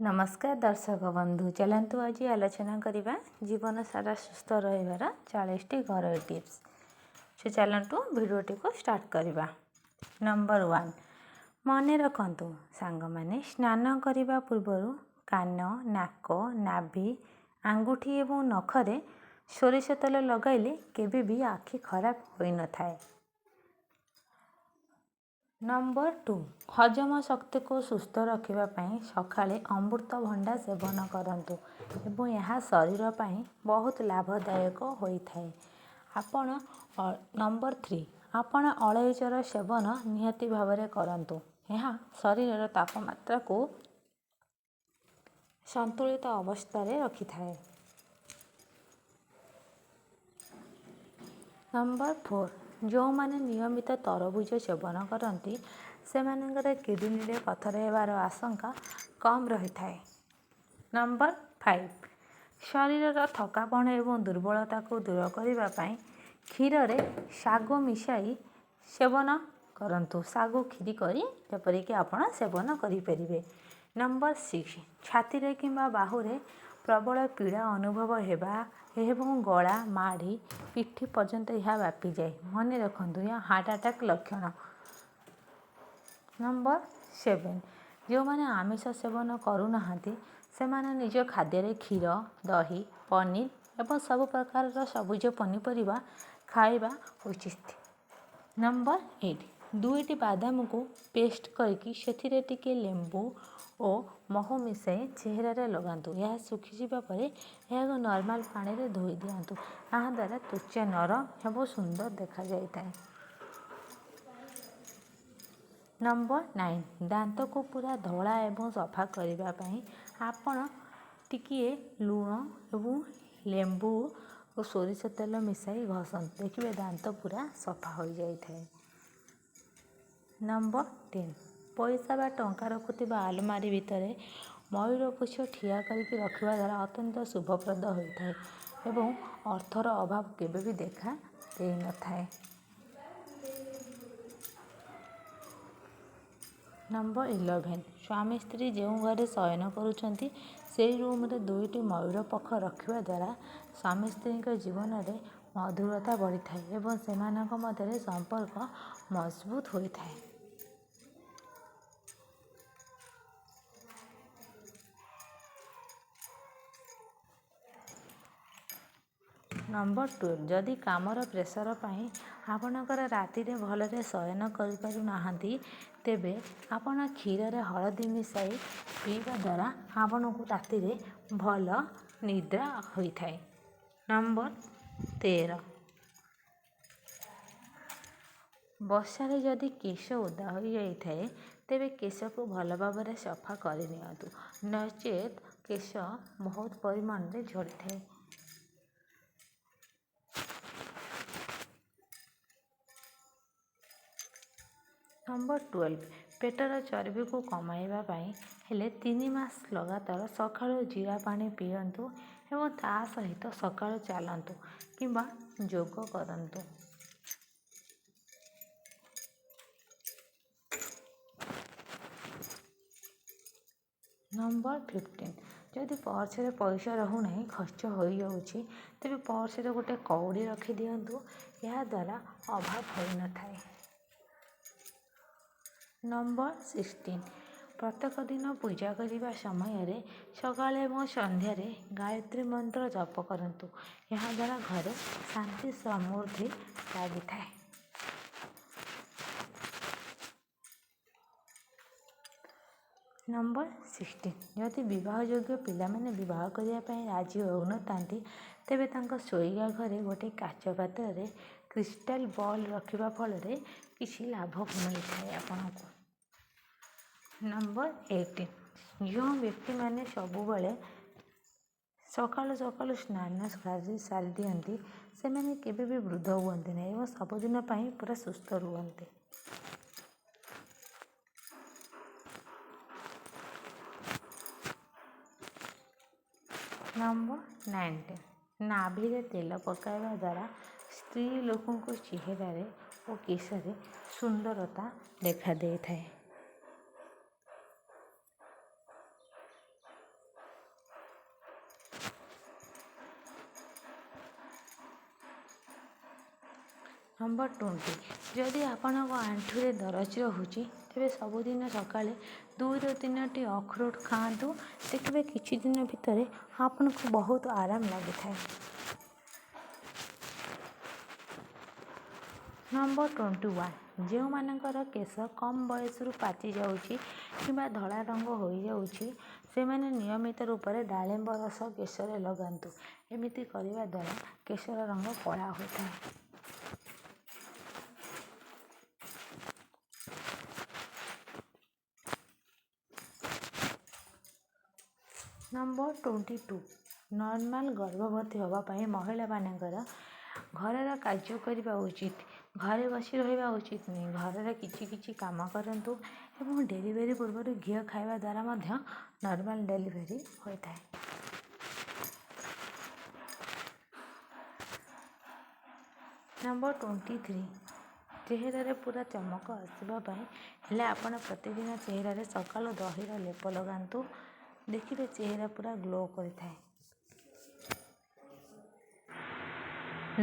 ନମସ୍କାର ଦର୍ଶକ ବନ୍ଧୁ, ଚାଲନ୍ତୁ ଆଜି ଆଲୋଚନା କରିବା ଜୀବନ ସାରା ସୁସ୍ଥ ରହିବାର 40ଟି ଘରୋଇ ଟିପ୍ସ। ସେ ଚାଲନ୍ତୁ ଭିଡ଼ିଓଟିକୁ ଷ୍ଟାର୍ଟ କରିବା। ନମ୍ବର 1, ମନେ ରଖନ୍ତୁ ସାଙ୍ଗମାନେ, ସ୍ନାନ କରିବା ପୂର୍ବରୁ କାନ, ନାକ, ନାଭି, ଆଙ୍ଗୁଠି ଏବଂ ନଖରେ ସୋରିଷ ତେଲ ଲଗାଇଲେ କେବେ ବି ଆଖି ଖରାପ ହୋଇନଥାଏ। ନମ୍ବର 2, ହଜମ ଶକ୍ତିକୁ ସୁସ୍ଥ ରଖିବା ପାଇଁ ସକାଳେ ଅମୃତଭଣ୍ଡା ସେବନ କରନ୍ତୁ ଏବଂ ଏହା ଶରୀର ପାଇଁ ବହୁତ ଲାଭଦାୟକ ହୋଇଥାଏ। ନମ୍ବର 3, ଆପଣ ଅଳେଇଚର ସେବନ ନିହାତି ଭାବରେ କରନ୍ତୁ। ଏହା ଶରୀରର ତାପମାତ୍ରାକୁ ସନ୍ତୁଳିତ ଅବସ୍ଥାରେ ରଖିଥାଏ। ନମ୍ବର 4, ଯେଉଁମାନେ ନିୟମିତ ତରଭୁଜ ସେବନ କରନ୍ତି ସେମାନଙ୍କର କିଡ଼ନୀରେ ପଥର ହେବାର ଆଶଙ୍କା କମ୍ ରହିଥାଏ। ନମ୍ବର 5, ଶରୀରର ଥକାପଣ ଏବଂ ଦୁର୍ବଳତାକୁ ଦୂର କରିବା ପାଇଁ କ୍ଷୀରରେ ଶାଗୁ ମିଶାଇ ସେବନ କରନ୍ତୁ। ଶାଗୁ କ୍ଷୀରି କରି ଯେପରିକି ଆପଣ ସେବନ କରିପାରିବେ। ନମ୍ବର 6, ଛାତିରେ କିମ୍ବା ବାହୁରେ ପ୍ରବଳ ପୀଡ଼ା ଅନୁଭବ ହେବା ଏବଂ ଗଳା, ମାଢ଼ି, ପିଠି ପର୍ଯ୍ୟନ୍ତ ଏହା ବ୍ୟାପିଯାଏ। ମନେ ରଖନ୍ତୁ, ଏହା ହାର୍ଟ ଆଟାକ୍ ଲକ୍ଷଣ। ନମ୍ବର 7, ଯେଉଁମାନେ ଆମିଷ ସେବନ କରୁନାହାନ୍ତି ସେମାନେ ନିଜ ଖାଦ୍ୟରେ କ୍ଷୀର, ଦହି, ପନିର ଏବଂ ସବୁ ପ୍ରକାରର ସବୁଜ ପନିପରିବା ଖାଇବା ଉଚିତ। ନମ୍ବର 8, 2ଟି ବାଦାମକୁ ପେଷ୍ଟ କରିକି ସେଥିରେ ଟିକେ ଲେମ୍ବୁ ଓ ମହୁ ମିଶାଇ ଚେହେରାରେ ଲଗାନ୍ତୁ। ଏହା ଶୁଖିଯିବା ପରେ ଏହାକୁ ନର୍ମାଲ ପାଣିରେ ଧୋଇ ଦିଅନ୍ତୁ। ଏହାଦ୍ୱାରା ତ୍ୱଚା ନରମ ଏବଂ ସୁନ୍ଦର ଦେଖାଯାଇଥାଏ। ନମ୍ବର 9, ଦାନ୍ତକୁ ପୁରା ଧଳା ଏବଂ ସଫା କରିବା ପାଇଁ ଆପଣ ଟିକିଏ ଲୁଣ ଏବଂ ଲେମ୍ବୁ ଓ ସୋରିଷ ତେଲ ମିଶାଇ ଘଷନ୍ତୁ। ଦେଖିବେ ଦାନ୍ତ ପୁରା ସଫା ହୋଇଯାଇଥାଏ। ନମ୍ବର 10, ପଇସା ବା ଟଙ୍କା ରଖୁଥିବା ଆଲମାରି ଭିତରେ ମୟୂର ପୁଚ୍ଛ ଠିଆ କରିକି ରଖିବା ଦ୍ୱାରା ଅତ୍ୟନ୍ତ ଶୁଭପ୍ରଦ ହୋଇଥାଏ ଏବଂ ଅର୍ଥର ଅଭାବ କେବେ ବି ଦେଖା ଦେଇନଥାଏ। ନମ୍ବର 11, ସ୍ୱାମୀ ସ୍ତ୍ରୀ ଯେଉଁ ଘରେ ଶୟନ କରୁଛନ୍ତି ସେଇ ରୁମ୍ରେ 2ଟି ମୟୂର ପଖ ରଖିବା ଦ୍ୱାରା ସ୍ୱାମୀ ସ୍ତ୍ରୀଙ୍କ ଜୀବନରେ ମଧୁରତା ବଢ଼ିଥାଏ ଏବଂ ସେମାନଙ୍କ ମଧ୍ୟରେ ସମ୍ପର୍କ ମଜବୁତ ହୋଇଥାଏ। ନମ୍ବର 12, ଯଦି କାମର ପ୍ରେସର ପାଇଁ ଆପଣଙ୍କର ରାତିରେ ଭଲରେ ଶୟନ କରିପାରୁନାହାନ୍ତି ତେବେ ଆପଣ କ୍ଷୀରରେ ହଳଦୀ ମିଶାଇ ପିଇବା ଦ୍ୱାରା ଆପଣଙ୍କୁ ରାତିରେ ଭଲ ନିଦ୍ରା ହୋଇଥାଏ। ନମ୍ବର 13, ବର୍ଷାରେ ଯଦି କେଶ ଓଦା ହୋଇଯାଇଥାଏ ତେବେ କେଶକୁ ଭଲ ଭାବରେ ସଫା କରିନିଅନ୍ତୁ, ନଚେତ୍ କେଶ ବହୁତ ପରିମାଣରେ ଝଡ଼ିଥାଏ। ନମ୍ବର 12, ପେଟର ଚର୍ବିକୁ କମାଇବା ପାଇଁ ହେଲେ 3 ମାସ ଲଗାତାର ସକାଳୁ ଜିରା ପାଣି ପିଅନ୍ତୁ ଏବଂ ତା ସହିତ ସକାଳୁ ଚାଲନ୍ତୁ କିମ୍ବା ଯୋଗ କରନ୍ତୁ। ନମ୍ବର 15, ଯଦି ପର୍ସରେ ପଇସା ରହୁନାହିଁ, ଖର୍ଚ୍ଚ ହୋଇଯାଉଛି, ତେବେ ପର୍ସରେ ଗୋଟେ କଉଡ଼ି ରଖିଦିଅନ୍ତୁ। ଏହାଦ୍ୱାରା ଅଭାବ ହୋଇନଥାଏ। ନମ୍ବର 16, ପ୍ରତ୍ୟେକ ଦିନ ପୂଜା କରିବା ସମୟରେ ସକାଳେ ଏବଂ ସନ୍ଧ୍ୟାରେ ଗାୟତ୍ରୀ ମନ୍ତ୍ର ଜପ କରନ୍ତୁ। ଏହାଦ୍ୱାରା ଘରେ ଶାନ୍ତି ସମୃଦ୍ଧି ଲାଗିଥାଏ। ନମ୍ବର 16, ଯଦି ବିବାହ ଯୋଗ୍ୟ ପିଲାମାନେ ବିବାହ କରିବା ପାଇଁ ରାଜି ହେଉନଥାନ୍ତି ତେବେ ତାଙ୍କ ଶୋଇବା ଘରେ ଗୋଟେ କାଚ ପାତ୍ରରେ କ୍ରିଷ୍ଟାଲ ବଲ୍ ରଖିବା ଫଳରେ କିଛି ଲାଭ ମିଳିଥାଏ ଆପଣଙ୍କୁ। ନମ୍ବର 18, ଯେଉଁ ବ୍ୟକ୍ତିମାନେ ସବୁବେଳେ ସକାଳୁ ସକାଳୁ ସ୍ନାନ ସାରି ଦିଅନ୍ତି ସେମାନେ କେବେ ବି ବୃଦ୍ଧ ହୁଅନ୍ତି ନାହିଁ ଏବଂ ସବୁଦିନ ପାଇଁ ପୁରା ସୁସ୍ଥ ରୁହନ୍ତି। ନମ୍ବର 19, ନାଭିରେ ତେଲ ପକାଇବା ଦ୍ୱାରା ସ୍ତ୍ରୀ ଲୋକଙ୍କ ଚେହେରାରେ ଓ କେଶରେ ସୁନ୍ଦରତା ଦେଖାଦେଇଥାଏ। ନମ୍ବର 20, ଯଦି ଆପଣଙ୍କ ଆଣ୍ଠୁରେ ଦରଜ ରହୁଛି, ତେବେ ସବୁଦିନ ସକାଳେ 2ରୁ 3ଟି ଅଖରୋଟ ଖାଆନ୍ତୁ। ଦେଖିବେ କିଛି ଦିନ ଭିତରେ ଆପଣଙ୍କୁ ବହୁତ ଆରାମ ଲାଗିଥାଏ। ନମ୍ବର 21, ଯେଉଁମାନଙ୍କର କେଶ କମ୍ ବୟସରୁ ପାଚି ଯାଉଛି କିମ୍ବା ଧଳା ରଙ୍ଗ ହୋଇଯାଉଛି, ସେମାନେ ନିୟମିତ ରୂପରେ ଡାଳିମ୍ବ ରସ କେଶରେ ଲଗାନ୍ତୁ। ଏମିତି କରିବା ଦ୍ୱାରା କେଶର ରଙ୍ଗ କଳା ହୋଇଥାଏ। ନମ୍ବର 22, ନର୍ମାଲ ଗର୍ଭବତୀ ହେବା ପାଇଁ ମହିଳାମାନଙ୍କର ଘରର କାର୍ଯ୍ୟ କରିବା ଉଚିତ। ଘରେ ବସି ରହିବା ଉଚିତ ନୁହେଁ। ଘରର କିଛି କିଛି କାମ କରନ୍ତୁ ଏବଂ ଡେଲିଭରି ପୂର୍ବରୁ ଘିଅ ଖାଇବା ଦ୍ୱାରା ମଧ୍ୟ ନର୍ମାଲ ଡେଲିଭରି ହୋଇଥାଏ। ନମ୍ବର 23, ଚେହେରାରେ ପୁରା ଚମକ ଆସିବା ପାଇଁ ହେଲେ ଆପଣ ପ୍ରତିଦିନ ଚେହେରାରେ ସକାଳୁ ଦହିର ଲେପ ଲଗାନ୍ତୁ। ଦେଖିବେ ଚେହେରା ପୁରା ଗ୍ଲୋ କରିଥାଏ।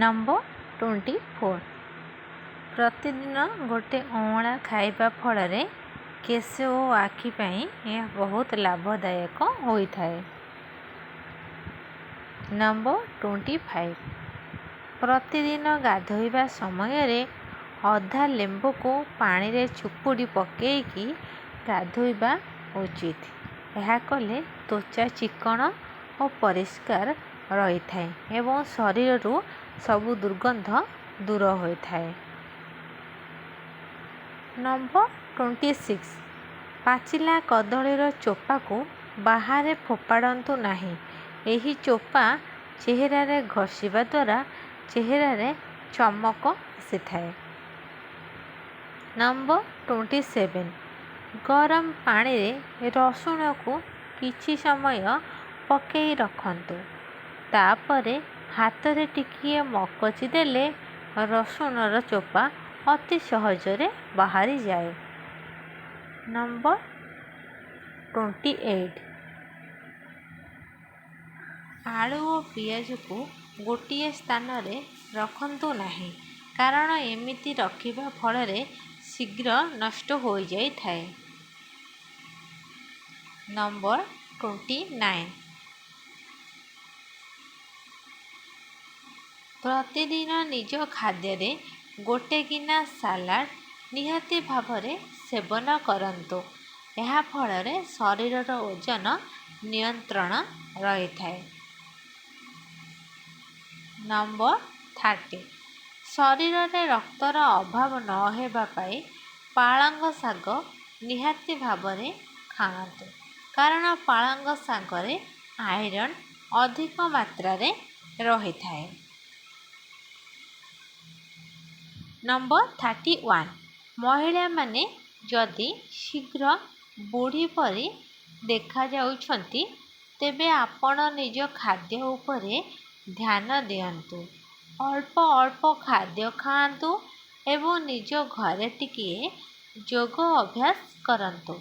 ନମ୍ବର 24, ପ୍ରତିଦିନ ଗୋଟେ ଅଁଳା ଖାଇବା ଫଳରେ କେଶ ଓ ଆଖି ପାଇଁ ଏହା ବହୁତ ଲାଭଦାୟକ ହୋଇଥାଏ। ନମ୍ବର 25, ପ୍ରତିଦିନ ଗାଧୋଇବା ସମୟରେ ଅଧା ଲେମ୍ବୁକୁ ପାଣିରେ ଚିପୁଡ଼ି ପକାଇକି ଗାଧୋଇବା ଉଚିତ। ଏହା କଲେ ତ୍ୱଚା ଚିକ୍କଣ ଓ ପରିଷ୍କାର ରହିଥାଏ ଏବଂ ଶରୀରରୁ ସବୁ ଦୁର୍ଗନ୍ଧ ଦୂର ହୋଇଥାଏ। ନମ୍ବର 26, ପାଚିଲା କଦଳୀର ଚୋପାକୁ ବାହାରେ ଫୋପାଡ଼ନ୍ତୁ ନାହିଁ। ଏହି ଚୋପା ଚେହେରାରେ ଘଷିବା ଦ୍ୱାରା ଚେହେରାରେ ଚମକ ଆସିଥାଏ। ନମ୍ବର 27, ଗରମ ପାଣିରେ ରସୁଣକୁ କିଛି ସମୟ ପକାଇ ରଖନ୍ତୁ। ତାପରେ ହାତରେ ଟିକିଏ ମକଚି ଦେଲେ ରସୁଣର ଚୋପା ଅତି ସହଜରେ ବାହାରିଯାଏ। ନମ୍ବର 28, ଆଳୁ ଓ ପିଆଜକୁ ଗୋଟିଏ ସ୍ଥାନରେ ରଖନ୍ତୁ ନାହିଁ, କାରଣ ଏମିତି ରଖିବା ଫଳରେ ଶୀଘ୍ର ନଷ୍ଟ ହୋଇଯାଇଥାଏ। ନମ୍ବର 29, ପ୍ରତିଦିନ ନିଜ ଖାଦ୍ୟରେ ଗୋଟେ ଗିନା ସାଲାଡ଼ ନିହାତି ଭାବରେ ସେବନ କରନ୍ତୁ। ଏହା ଫଳରେ ଶରୀରର ଓଜନ ନିୟନ୍ତ୍ରଣ ରହିଥାଏ। ନମ୍ବର 30, ଶରୀରରେ ରକ୍ତର ଅଭାବ ନ ହେବା ପାଇଁ ପାଳଙ୍ଗ ଶାଗ ନିହାତି ଭାବରେ ଖାଆନ୍ତୁ, କାରଣ ପାଳଙ୍ଗ ଶାଗରେ ଆଇରନ୍ ଅଧିକ ମାତ୍ରାରେ ରହିଥାଏ। ନମ୍ବର 31, ମହିଳାମାନେ ଯଦି ଶୀଘ୍ର ବୁଢ଼ୀ ପରି ଦେଖାଯାଉଛନ୍ତି, ତେବେ ଆପଣ ନିଜ ଖାଦ୍ୟ ଉପରେ ଧ୍ୟାନ ଦିଅନ୍ତୁ। ଅଳ୍ପ ଅଳ୍ପ ଖାଦ୍ୟ ଖାଆନ୍ତୁ ଏବଂ ନିଜ ଘରେ ଟିକିଏ ଯୋଗ ଅଭ୍ୟାସ କରନ୍ତୁ।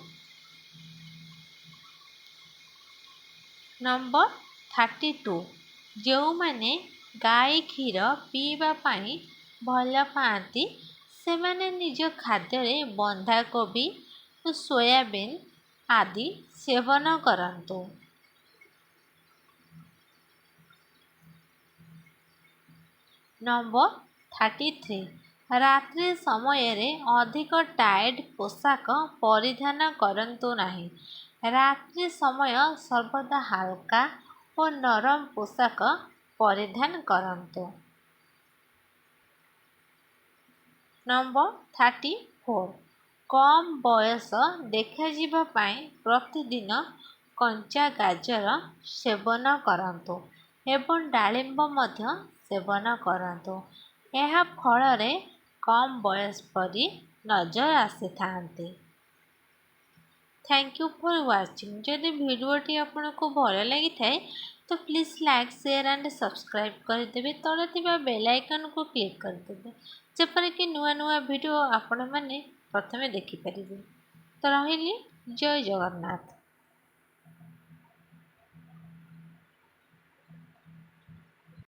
ନମ୍ବର 32, ଯେଉଁମାନେ ଗାଈ କ୍ଷୀର ପିଇବା ପାଇଁ ଭଲ ପାଆନ୍ତି, ସେମାନେ ନିଜ ଖାଦ୍ୟରେ ବନ୍ଧାକୋବି ଓ ସୋୟାବିନ୍ ଆଦି ସେବନ କରନ୍ତୁ। ନମ୍ବର 33, ରାତ୍ରି ସମୟରେ ଅଧିକ ଟାଇଟ୍ ପୋଷାକ ପରିଧାନ କରନ୍ତୁ ନାହିଁ। ରାତ୍ରି ସମୟ ସର୍ବଦା ହାଲକା ଓ ନରମ ପୋଷାକ ପରିଧାନ କରନ୍ତୁ। ନମ୍ବର 34, କମ୍ ବୟସ ଦେଖାଯିବା ପାଇଁ ପ୍ରତିଦିନ କଞ୍ଚା ଗାଜର ସେବନ କରନ୍ତୁ ଏବଂ ଡାଳିମ୍ବ ମଧ୍ୟ ସେବନ କରନ୍ତୁ। ଏହା ଫଳରେ କମ୍ ବୟସ ପରି ନଜର ଆସିଥାନ୍ତି। Thank you for watching. ଯଦି ଭିଡ଼ିଓଟି ଆପଣଙ୍କୁ ଭଲ ଲାଗିଥାଏ, ତ please like, share and subscribe କରିଦେବେ। ତଳେ ଥିବା ବେଲ୍ ଆଇକନ୍କୁ କ୍ଲିକ୍ କରିଦେବେ, ଯେପରିକି ନୂଆ ନୂଆ ଭିଡ଼ିଓ ଆପଣମାନେ ପ୍ରଥମେ ଦେଖିପାରିବେ। ତ ରହିଲି, ଜୟ ଜଗନ୍ନାଥ।